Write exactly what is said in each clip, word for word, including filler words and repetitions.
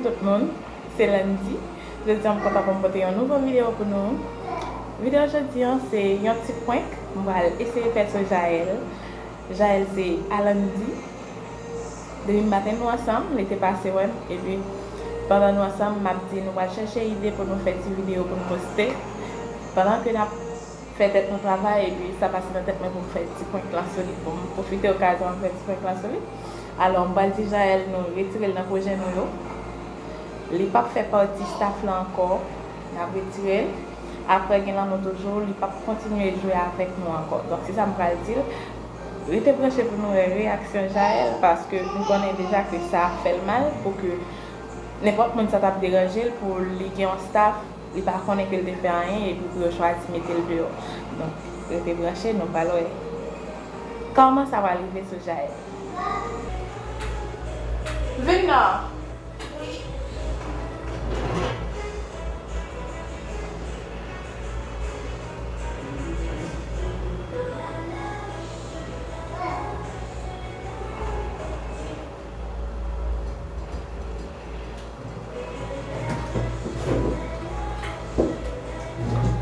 Tout moun, se Landy. Jodi a m kontan pou m pote yon nouvo videyo pou nou. Videyo jodi a se yon ti prank m pral eseye fè sou Jaël. Jaël se a Landy. Depi maten nou ansanm, li te pase wè m, epi pandan nou ansanm, m ap di nou pral chèche ide pou nou fè ti videyo pou nou poste. Pandan ke n ap fè tèt nou travay, epi sa pase nan tèt mwen pou m fè ti prank lan sou li, pou m pwofite okazyon an fè ti prank lan sou li. Alò, m pral di Jaël nou retire l nan pwojè nou yo. Li p ap fè pati staff lan ankò. N ap retire l. Apre gen lanmou toujou, li p ap kontinye jwe avèk nou ankò. Donk, se sa m pral di l. Rete branche pou nou wè reyaksyon Jaël, paske m konnen deja ke sa ap fè l mal, pou ke nenpòt moun sa t ap deranje l, pou li gen yon staff, li pa konnen ke l te fè anyen, epi pou yo chwazi mete l deyò. Donk, rete branche, nou pral wè kòman sa pral rive sou Jaël. Vin nan.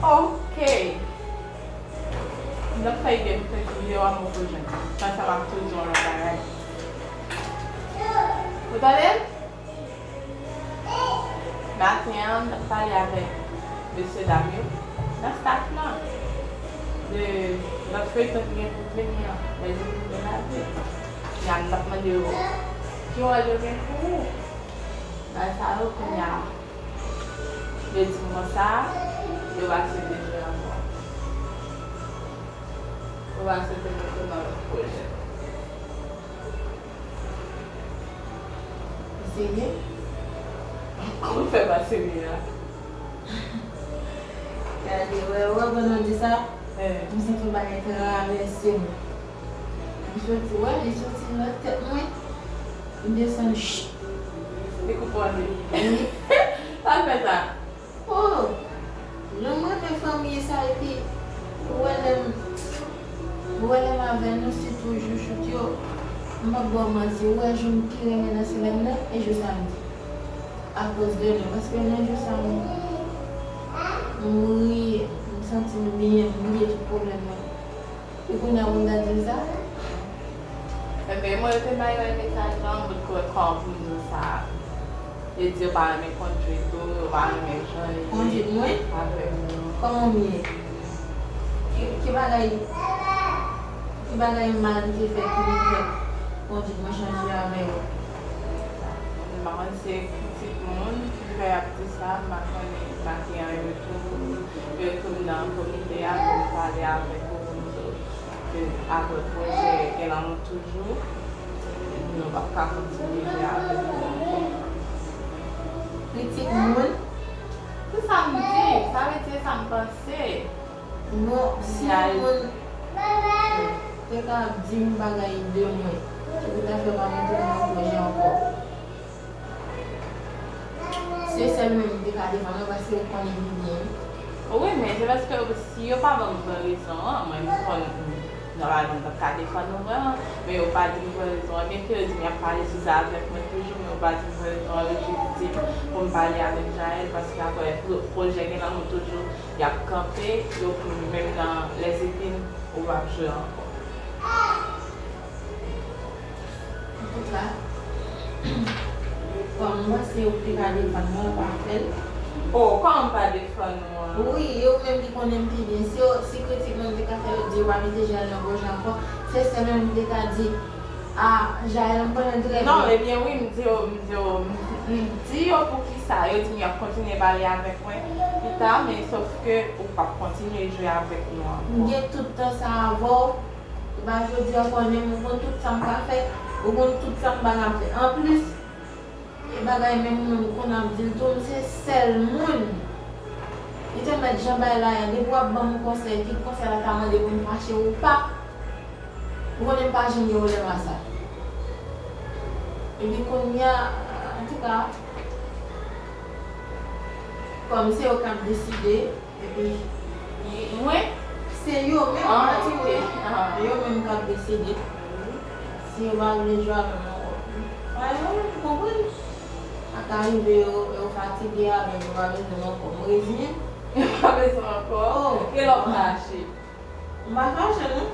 Ok. M t ap fè ide pou fè videyo a, mwen poko jwenn. Sa, sa m ap tou di yon lòt bagay. Ou tande m? Maten an, m t ap pale avèk mesye dam yo nan staff lan de lòt feyton ki gen pou vini an, Les Épines de la vie. Kounya m t ap mande yo ki wòl yo gen pou ou. Bagay sa yo, kounya yo di m konsa, yo pa swete jwe ankò. Yo pa swete mete nan lòt pwojè. Ou serye? Kòman w fè pa serye a? Gade, wè, wè, pandan w di sa, m santi yon bagay travèse m. M soti, wè, li soti nan tèt mwen, m desann, ch. Li koupe w an de. Wi. Sa fè sa? Oh! Jan m renmen fanmi sa, epi ou wè lè m, ou wè lè m avè nou, sitou jou chout yo, m p ap ba w manti, ou wè jou m pi renmen nan semèn nan, e jou samdi. Akoz de nou, paske nan jou sa, m, m ri, m santi m byen, m bliye tout pwoblèm mwen. E kounye a pou m ta di l sa? Ebyen, mwen, yo te bay mwen mesaj lan, mwen t kwè kòm moun sa. Yo di yo pa renmen kondwit ou, yo pa renmen jan ou ye. Kondwit mwen? Avèk ou. Kòman m ye? Ki, ki bagay, ki bagay mal m te fè ki vin fè kondwit mwen chanje avè ou? M pa konn si se pitit moun ki fè y ap di sa, m pa konnen, m pa gen anyen tou. Yo tou m nan komite a pou m pale avèk ou, pou m di w ke apre pwojè Gen Lanmou Toujou, nou p ap ka kontinye jwe avèk ou ankò. Kritik moun? Se sa m di, sa vle di se sa m panse. Bon, si yon moun te ka di m bagay de mwen, ki pou ta fè m ap antre nan pwojè ankò. Se sèl mwen m te ka defann mwen, paske ou konnen li byen. Wi, men se paske si yo pa ban m vrè rezon an, mwen m konn, nòmalman, m t ap ka defann mwen an, men yo pa di m vrè rezon an. Byenke yo di m y ap pale sou sa avèk mwen toujou, men yo pa di m vrè rezon an. Yo jis di m pou m pale avèk Jaël, paske apre pwo-, pwojè Gen Lanmou Toujou, y ap kanpe, yo menm nan Les Épines, ou p ap jwe ankò. Antouka, kòm m panse ou te ka defann mwen, ou pa fè l. Oh, kòman m pa defann ou an? Wi, e ou menm ki konnen m pi byen. Si yo, si kritik mwen te ka fè yo di yo pa mete Jaël nan pwojè ankò, se sèl mwen m te ka di, a, Jaël, m konnen l trè byen. Non, ebyen wi, m di yo, m di yo, m, m di yo poukisa. Yo di m y ap kontinye pale avèk mwen pita, men sòf ke ou p ap kontinye jwe avèk nou ankò. M gen tout tan sa avè w. E pa jodi a ou konnen m, ou konn tout sa m ka fè, ou konn tout sa m pa ka fè. Anplis, e bagay menm moun ou konn ap di l tou, m se sèl moun. Li te mèt jan bay la a, depi w ap ban m yon konsèy, kit konsèy la ta mande pou m fache ou pa, ou konnen m pa janm gen pwoblèm a sa. Epi kounye a, antouka, kòm se yo k ap deside, epi, mwen, se yo menm, ah, pati mwen, ok, ah, yo menm k ap deside. Si yo pa vle jwe avè m ankò, pa yo menm, konprann? Sa ka rive yo, yo fatige avè m, yo pa bezwen m ankò. M reziyen. Yo pa bezwen ankò? Oh. Gen lè w fache? M pa fache, non.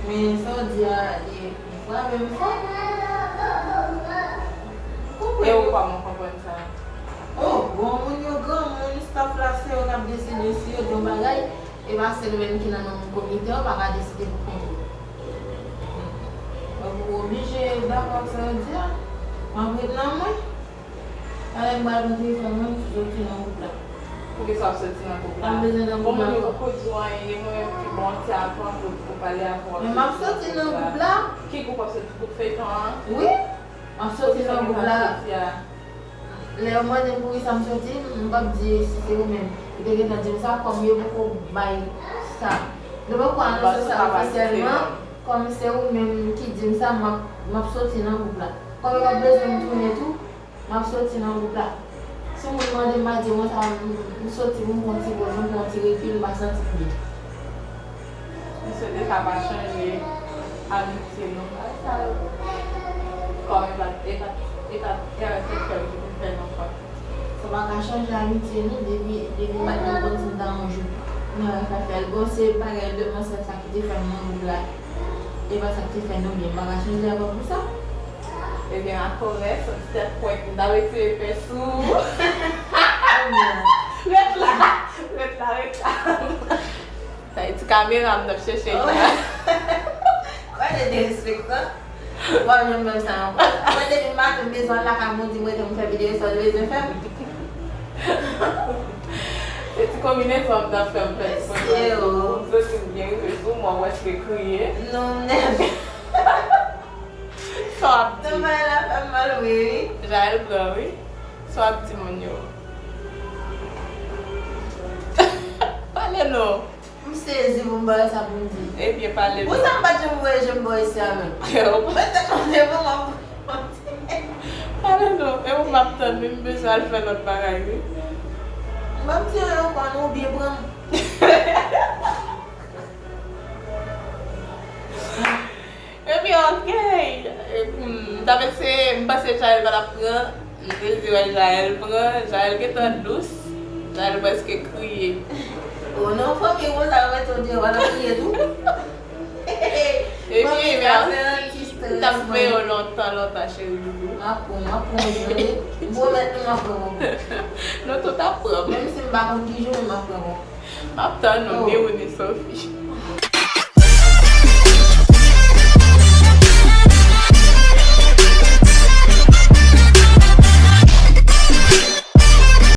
Men sa w di a, li frape m fò. Konprann. E ou kòman konprann sa? Oh, bon, moun yo granmoun, staff la se yo k ap deside si yo di yon bagay, e pa sèl ou menm ki nan nan komite, ou pa ka deside pou kont ou. Donk, ou oblije dakò ak sa yo di a. M ap ret nan mwen. Talè m pral pran telefòn mwen, m soti nan gwoup la. Poukisa w ap soti nan gwoup la? M bezwen nan gwoup la. Bon, moun yo poko di w anyen, e mwen menm ki bon ti avan pou, pou pale avè w. Men m ap soti nan gwoup la. Ki gwoup w ap soti? Gwoup feyton an? Wi, m ap soti nan gwoup la. Lè yo mande m poukisa m soti, m p ap di si se ou menm ki te gentan di m sa, kòm yo poko bay sa. Yo poko anonse sa ofisyèlman, kòm se ou menm ki di m sa, m ap, m ap soti nan gwoup la. Kòm yo p ap bezwen m tounen tou, m ap soti nan gwoup la. Si moun mande m, m a di, bon, sa, m, m soti pou m pran ti poz, m pran ti rekil, m pa santi m byen. M swete sa pa chanje amitye nou. Bagay sa yo, kòm e pa, e pa, e pa erè sekswèl ki te fè nou fè. Sa pa ka chanje amitye nou, depi, depi m pa t nan konn si m ta yon jou nan F F L. Bon, se bagay de mwen sèl sa ki te fè m nan gwoup la. E pa sa k te fè nou byen, m pa ka chanje avè w pou sa. Ebyen, akorès, yon ti tèt pwent, m ta retire pès ou. Ret la, ret la, ret la. Sa e ti kamera m t ap chèche li a. Wè de derespektan. Ou pa janm fè m sa ankò. Mwen depi maten m bezwen al lakay mwen, di m rete m fè videyo sa w bezwen fè m. Se ti konbinezon m t ap fè m fè ti konbinezon. Zòt vin byen rive sou mwen, wè se kriye. Non, m nève. Sa w ap di? Tout bagay la fè m mal, wi, wi. Jael pran, wi. Sa w ap di moun yo? Pale non. M sezi pou m pa wè sa pou m di. Ebyen, pale non. Pou sa m pa t janm voye je m bò isi a menm. Mwen te konnen pou m ap. Pale non. E pou m ap tann, wi, m bezwen al fè lòt bagay, wi. M ap di yo, yo konn ou byen pran m. Epi, ok. M t ap eseye, m panse Jael pa t ap pran. M te di wè Jael pran. Jael gentan dous. Jael prèske kriye. O non, fanmi konsa yo mete w deyò, w ap kriye tou. Epi, mèsi. M t ap veye w lontan, lontan, cheri doudou. M ap pran, m ap pran w, wi. M pwomèt nou m ap pran w. Nou tout ap pran. Menm si m pa konn ki jou, men m ap pran w. M ap tann nou, ni ou ni Sophie.